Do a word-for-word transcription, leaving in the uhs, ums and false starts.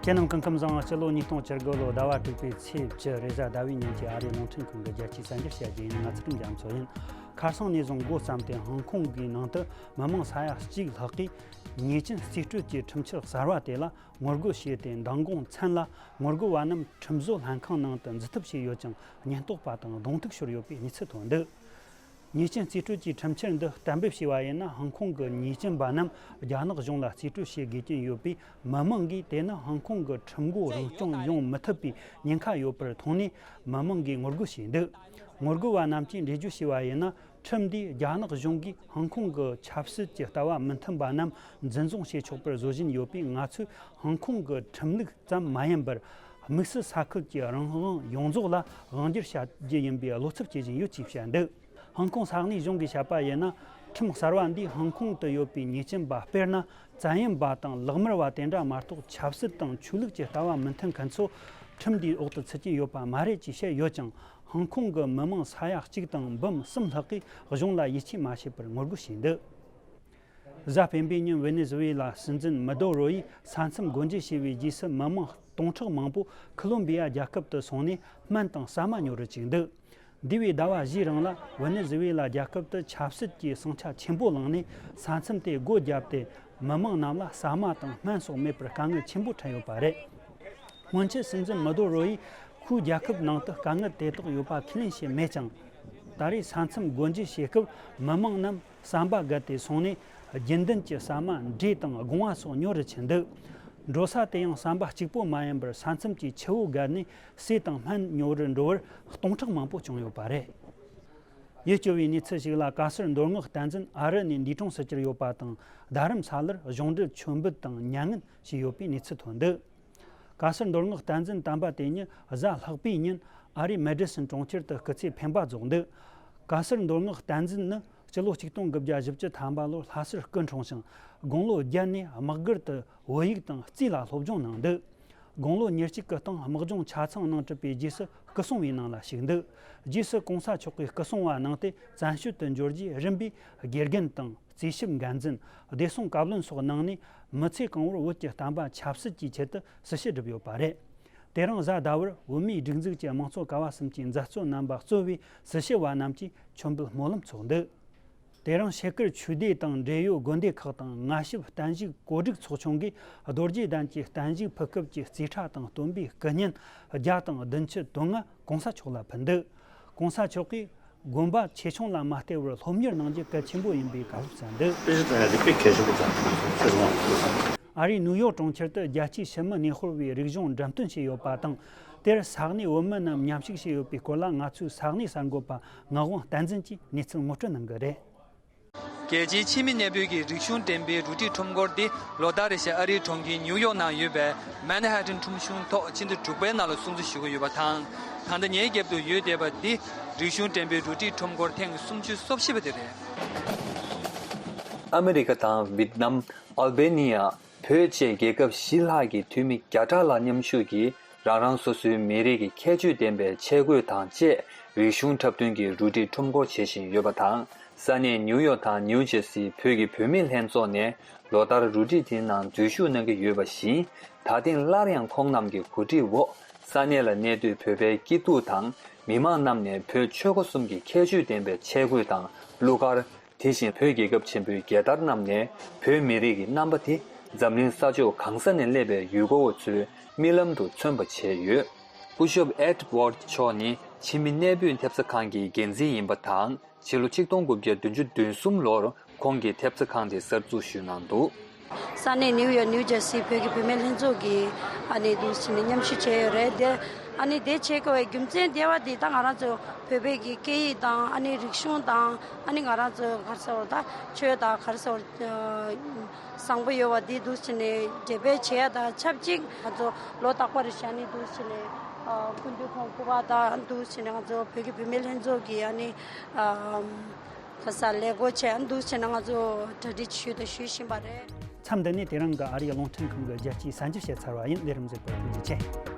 ཁྱེད་རྣམས་སྐུ་ཁམས་བཟང་། སྤྱི་ལོ་ཉིས་སྟོང་བཅུ་དགུ་ལོ་ཟླ་བ་དྲུག་པའི་ཚེས་བཅུ་རེས་གཟའ་ཟླ་བའི་ཉིན་གྱི་ཨ་རིའི་རླུང་འཕྲིན་ཁང་གི་རྒྱལ་སྤྱིའི་གསར་འགྱུར་བཤད་རྒྱུ་ཡིན། ང་ཚུལ་ཁྲིམས་རྒྱ་མཚོ་ཡིན། ཁ་སང་ནས་བཟུང་འགོ་བརྩམས་ཏེ་ཧོང་ཀོང་གི་ནང་དུ་མི་མང་ས་ཡ་གཅིག་ལྷག་གིས་ཉེས་ཅན་རྩིས་སྤྲོད་ཀྱི་ཁྲིམས་འཆར་གསར་བ་དེ་ལ་ངོ་རྒོལ་བྱས་ཏེ། མདང་དགོང་མཚན་ལ་ངོ་རྒོལ་བ་རྣམས་ཁྲིམས་བཟོ་ལྷན་ཁང་ནང་དུ་འཛུལ་ཐབས་བྱས་ཡོད་ཀྱང་། ཉེན་རྟོག་པ་དང་གདོང་ཐུག་ཤོར་ཡོད་པའི་གནས་ཚུལ་ཐོན་འདུག་ཉེས་ཅན་རྩིས་སྤྲོད་ཀྱི་ཁྲིམས་འཆར་འདི་གཏན་འབེབས་བྱས་པ་ཡིན་ན། ཧོང་ཀོང་གི་ཉེས་ཅན་པ་རྣམས་རྒྱ་ནག་གཞུང་ལ་རྩིས་སྤྲོད་བྱེད་དགོས་ཀྱིན་ཡོད་པས། མི་མང་གིས་དེ་ནི་ཧོང་ཀོང་གི་ཁྲིམས་འགོ་རང་སྐྱོང་ཡོང་མི་ཐུབ་པའི་ཉེན་ཁ་ཡོད་པར་མཐོང་ནས། མི་མང་གིས་ངོ་རྒོལ་བྱས་འདུག་ངོ་རྒོལ་བ་རྣམས་ཀྱིས་འགྲེལ་བརྗོད་བྱས་པ་ཡིན་ན། ཁྲིམས་འདིས་རྒྱ་ནག་གཞུང་གིས་ཧོང་ཀོང་གི་ཆབ་སྲིད་ཀྱི་ལྟ་བ་མི་མཐུན་པ་རྣམས་འཛིན་བཟུང་བྱེད་ཆོག་པར་བཟོ་བཞིན་ཡོད་པས། ང་ཚོས་ཧོང་ཀོང་གི་ཁྲིམས་ལུགས་ཙམ་མ་ཡིན་པར། དམིགས་བསལ་ས་ཁུལ་གྱི་རང་དབང་ཡོངས་རྫོགས་ལ་དབང་སྒྱུར་བྱ་རྒྱུ་ཡིན་པའི་བློ་འཚབ་བྱེད་བཞིན་ཡོད་ཅེས་བཤད་འདུག་ཧོང་ཀོང་ས་གནས་གཞུང་གིས་བཤད་པ་ཡིན་ན། ཁྲིམས་གསར་བ་འདིས་ཧོང་ཀོང་དུ་ཡོད་པའི་ཉེས་ཅན་པ། དཔེར་ན། བཙན་གཡེམ་པ་དང་ལག་དམར་བ་དེ་འདྲ་མ་གཏོགས། ཆབ་སྲིད་དང་ཆོས་ལུགས་ཀྱི་ལྟ་བ་མི་མཐུན་མཁན་ཚོ་ཁྲིམས་འདིའི་འོག་ཏུ་ཚུད་ཀྱིན་ཡོད་པ་མ་རེད་ཅེས་བཤད་ཡོད་ཀྱང་། ཧོང་ཀོང་གི་མི་མང་ས་ཡ་གཅིག་དང་འབུམ་གསུམ་ལྷག་གིས་གཞུང་ལ་ཡིད་ཆེས་མ་བྱས་པར་ངོ་རྒོལ་བྱས་འདུག་གཟའ་སྤེན་པའི་ཉིན་ཝེ་ནེ་ཛུ་ཝེ་ལ་སྲིད་འཛིན་མ་དུ་རོ་ཡིས་ས་མཚམས་སྒོ་འབྱེད་བྱས་པའི་རྗེས་སུ། མི་མང་སྟོང་ཕྲག་མང་པོ་ཁོ་ལོམ་བི་ཡ་རྒྱལ་ཁབ་ཏུ་སོང་ནས་སྨན་དང་ཟ་མ་ཉོ་རུ་བཅུག་འདུག་འདས་པའི་ཟླ་བ་བཞིའི་རིང་ལ་ཝེ་ནེ་ཛུ་ཝེ་ལ་རྒྱལ་ཁབ་ཏུ་ཆབ་སྲིད་ཀྱི་ཟིང་ཆ་ཆེན་པོ་ལངས་ནས། ས་མཚམས་དེ་སྒོ་བརྒྱབ་སྟེ། མི་མང་རྣམས་ལ་ཟ་མ་དང་སྨན་སོགས་མེད་པར་དཀའ་ངལ་ཆེན་པོ་འཕྲད་ཡོད་པ་རེད། སྔོན་ཆད་སྲིད་འཛིན་མ་དུ་རོ་ཡིས་ཁོའི་རྒྱལ་ཁབ་ནང་དུ་དཀའ་ངལ་དེ་དག་ཡོད་པ་ཁས་ལེན་བྱས་མེད་ཀྱང་། ད་རེས་ས་མཚམས་སྒོ་འབྱེད་བྱེད་སྐབས། མི་མང་རྣམས་ཟམ་པ་བརྒལ་ཏེ་སོང་ནས། རྒྱུན་ལྡན་གྱི་ཟ་མ། འབྲས་དང་སྒོང་བ་སོགས་ཉོ་རུ་ཕྱིན་འདུག་འགྲོ་ས་དེ་ཡང་ཟམ་པ་གཅིག་པོ་མ་ཡིན་པར། ས་མཚམས་ཀྱི་ཆུ་བོ་བརྒལ་ནས་ཟས་དང་སྨན་ཉོ་རུ་འགྲོ་བར་སྟོང་ཕྲག་མང་པོ་བྱུང་ཡོད་པ་རེད། ཡིད་སྐྱོ་བའི་གནས་ཚུལ་ཞིག་ལ། བཀའ་ཟུར་མདོ་སྔགས་བསྟན་འཛིན་ཨ་རི་ནས་འདས་གྲོངས་སུ་གྱུར་ཡོད་པ་དང་། རྡ་རམ་ས་ལར་གཞུང་འབྲེལ་མཆོད་འབུལ་དང་མྱ་ངན་བྱས་ཡོད་པའི་གནས་ཚུལ་ཐོན་འདུག་བཀའ་ཟུར་མདོ་སྔགས་བསྟན་འཛིན་དམ་པ་དེ་ཉིད་གཟའ་ལྷག་པའི་ཉིན་ཨ་རིའི་མེ་ཌི་སོན་གྲོང་ཁྱེར་དུ་སྐུ་ཚེ་འཕེན་པ་རྫོགས་འདུག་བཀའ་ཟུར་མདོ་སྔགས་བསྟན་འཛིན་ནི་སྤྱི་ལོ་ཆིག་སྟོང་དགུ་བརྒྱ་བཞི་བཅུ་ཐམ་པ་ལོར་ལྷ་སར་སྐུ་འཁྲུངས་ཤིང་། དགུང་ལོ་བརྒྱད་ནས་དམག་སྒར་དུ་བོད་ཡིག་དང་རྩིས་ལ་སློབ་སྦྱོང་གནང་འདུག་དགུང་ལོ་ཉེར་གཅིག་གི་སྟེང་དམག་སྦྱོང་ཆ་ཚང་གནང་གྲུབ་པའི་རྗེས་སུ་སྐུ་སྲུང་བའི་ནང་ལ་ཞུགས་འདུག་རྗེས་སུ་གོང་ས་མཆོག་གིས་སྐུ་སྲུང་བ་གནང་སྟེ། བཙན་བྱོལ་དུ་འབྱོར་རྗེས་རིམ་པས་དགེ་རྒན་དང་རྩིས་ཞིབ་འགན་འཛིན། བདེ་སྲུང་བཀའ་བློན་སོགས་གནང་ནས། མི་ཚེ་གང་བོར་བོད་ཀྱི་བསྟན་པ་ཆབ་སྲིད་ཀྱི་ཆེད་དུ་སྲི་ཞུ་བསྒྲུབས་ཡོད་པ་རེད། དེ་རིང་གཟའ་ཟླ་བར་བོད་མིའི་སྒྲིག་འཛུགས་ཀྱི་དམངས་གཙོ་ཀ་བ་གསུམ་གྱི་མཛད་གཙོ་རྣམ་པ་གཙོས་པའི་སྲི་ཞུ་བ་རྣམས་ཀྱིས་མཆོད་འབུལ་སྨོན་ལམ་ཚོགས་འདུག་དེ་རིང་ཤེལ་དཀར་ཆོས་སྡེ་དང་འབྲེལ་ཡོད་དགོན་སྡེ་ཁག་དང་། ང་ཞབས་བརྟན་བཞུགས་གོ་སྒྲིག་ཚོགས་ཆུང་གིས་རྡོ་རྗེ་གདན་གྱི་བརྟན་བཞུགས་ཕུལ་སྐབས་ཀྱི་རྩིས་ཁྲ་དང་སྟོན་པའི་སྐུ་བརྙན་བརྒྱ་དང་བདུན་ཅུ་དོན་ལྔ་གོང་ས་མཆོག་ལ་ཕུལ་འདུག་གོང་ས་མཆོག་གིས་དགོན་པ་ཆེ་ཆུང་ལ་མ་ལྟོས་པར་སློབ་གཉེར་གནང་རྒྱུ་གལ་ཆེན་པོ་ཡིན་པའི་བཀའ་སློབ་སྩལ་འདུག་དཔེ་ཆ་དེ་དཔེ་གལ་ཆེན་པོ་ཙམ་ཞིག་ཨ་རིའི་ནིའུ་ཡོག་གྲོང་ཁྱེར་དུ་རྒྱལ་སྤྱིའི་ཕྱི་མི་གནས་སྤོར་བའི་རིག་གཞུང་འགྲེམས་སྟོན་བྱས་ཡོད་པ་དང་། དེར་ས་གནས་བོད་མི་རྣམས་མཉམ་ཞུགས་བྱས་ཡོད་པའི་སྐོར་ལ། ང་ཚོའི་ས་གནས་གསར་འགོད་པ་ངག་དབང་བསྟན་འཛིན་གྱིས་གནས་ཚུལ་ངོ་སྤྲོད་གནང་གི་རེད། རྒྱལ་སྤྱིའི་ཕྱི་མི་གནས་སྤོར་གྱི་རིག་གཞུང་འགྲེམས་སྤེལ་རུ་སྒྲིག་ཁྲོམ་སྐོར་འདི་ལོ་ལྟར་རེ་བཞིན་ཨ་རིའི་གྲོང་ཁྱེར་ནིའུ་ཡོག་ནང་ཡོད་པའི་མན་ཧ་ཏན་ཁྲོམ་གཞུང་ཐོག་ཕྱི་ཟླ་དྲུག་པའི་ནང་ལ་སྲུང་བརྩི་ཞུ་གི་ཡོད་པ་དང་། ད་ལྟ་ངའི་རྒྱབ་ཏུ་ཡོད་བསྡད་པ་འདི་རིག་གཞུང་འགྲེམས་སྤེལ་རུ་སྒྲིག་ཁྲོམ་སྐོར་ཐེངས་སུམ་ཅུ་སོ་བཞི་པ་དེ་རེད། ཨ་མི་རི་ཀ་དང་ཝི་ཏི་ནམ། ཨལ་བྷེ་ནི་ཡ། བོད་བཅས་རྒྱལ་ཁབ་བཞི་ལྷག་གི་འཐུས་མི་བརྒྱ་ཕྲག་ལ་མཉམ་ཞུགས་ཀྱིས་རང་རང་སོ་སོའི་མི་རིགས་ཀྱི་ཁྱད་ཆོས་ལྡན་པའི་ཆས་གོས་དང་བཅས་རིག་གཞུང་འཁྲབ་སྟོན་གྱི་རུ་སྒྲིག་ཁྲོམ་སྐོར་བྱེད་བཞིན་ཡོད་པ་དང་། ས་གནས་ནིའུ་ཡོག་དང་ནིའུ་ཇེར་སིའི་བོད་ཀྱི་བུད་མེད་ལྷན་ཚོགས་ནས་ལོ་ལྟར་རུ་སྒྲིག་དེའི་ནང་འཛུལ་ཞུགས་གནང་གི་ཡོད་པ་བཞིན། ད་ཐེངས་སླར་ཡང་ཁོང་རྣམས་ཀྱི་གོ་སྒྲིག་འོག་ས་གནས་ལ་གནས་སྡོད་བོད་པའི་སྐྱིད་སྡུག་དང་། མི་མང་རྣམས་ནས་བོད་ཆོལ་ཁ་གསུམ་གྱི་ཁྱད་ཆོས་ལྡན་པའི་ཆས་གོས་དང་གླུ་གར། དེ་བཞིན་བོད་རྒྱལ་ཁབ་ཆེན་པོའི་རྒྱལ་དར་བསྣམས་ནས། བོད་མི་རིགས་ཀྱི་རྣམ་པ་དེ་འཛམ་གླིང་ས་ཕྱོགས་གང་ས་ནས་སླེབས་པའི་ཡུལ་སྐོར་བ་ཚོའི་རྨི་ལམ་དུ་མཚོན་པ་བྱས་ཡོད། སྐུ་ཞབས་ཨེ་ཌི་ཝར་ཌི་མཆོག་ནི་ཕྱི་མི་གནས་སྤོས་ཐེབས་རྩ་ཁང་གི་འགན་འཛིན་ཡིན་པ་དང་། ཕྱི་ལོ་ཆིག་སྟོང་དགུ་བརྒྱ་བདུན་ཅུ་དོན་གསུམ་ལོར་ཁོང་གིས་ཐེབས་རྩ་ཁང་དེ་གསར་འཛུགས་ཞུས་གནང་འདུག་ས་གནས་ནིའུ་ཡོག་ནིའུ་ཇར་སི་བོད་ཀྱི་བུད་མེད་ལྷན་ཚོགས་ཀྱིས་ཨ་ནི་འདུག་བྱས་ནས་མཉམ་ཞུགས་བྱས་ཡོད་རེད་དེ། ཨ་ནི་དེ་བྱེད་དགོས་པའི་རྒྱུ་མཚན་དེ་བ་དེ་ད་ང་རང་ཚོ་བོད་པའི་གི་སྐད་ཡིག་དང་ཨ་ནི་རིག་གཞུང་དང་ཨ་ནི་ང་རང་ཚོ་ག་རེ་ཟེར་བ་ད་ཆོས་དང་ག་རེ་ཟེར་བ་བཟང་པོ་ཡོད་པ་དེ་འདུག་བྱས་ནས་འགྲེམས་སྤེལ་བྱེད་ཡ་དང་ཆབས་ཅིག་ང་ཚོ་ལོ་རྟག་པར་བྱས་ནས་འདུག་བྱས་ནས་སྐུ་མདུན་ཁོང་སྐུ་པར་དང་འདུག་བྱས་ནས་ང་ཚོ་བོད་ཀྱི་བུད་མེད་ལྷན་ཚོགས་ཀྱི་ཨ་ནི། ཁ་ས་ལས་འགོ་བྱས་འདུག་བྱས་ན་ང་ཚོ་གྲ་སྒྲིག་ཞུས་དང་ཞུ་བཞིན་པ་རེད། མཚམས་འདི་ནས་དེ་རིང་གི་ཨ་རིའི་རླུང་འཕྲིན་ཁང་གི་རྒྱལ་སྤྱིའི་གསར་འགྱུར་བཤད་ཚར་བ་ཡིན། ལས་རིམ་གཟིགས་པར་ཐུགས་རྗེ་ཆེ།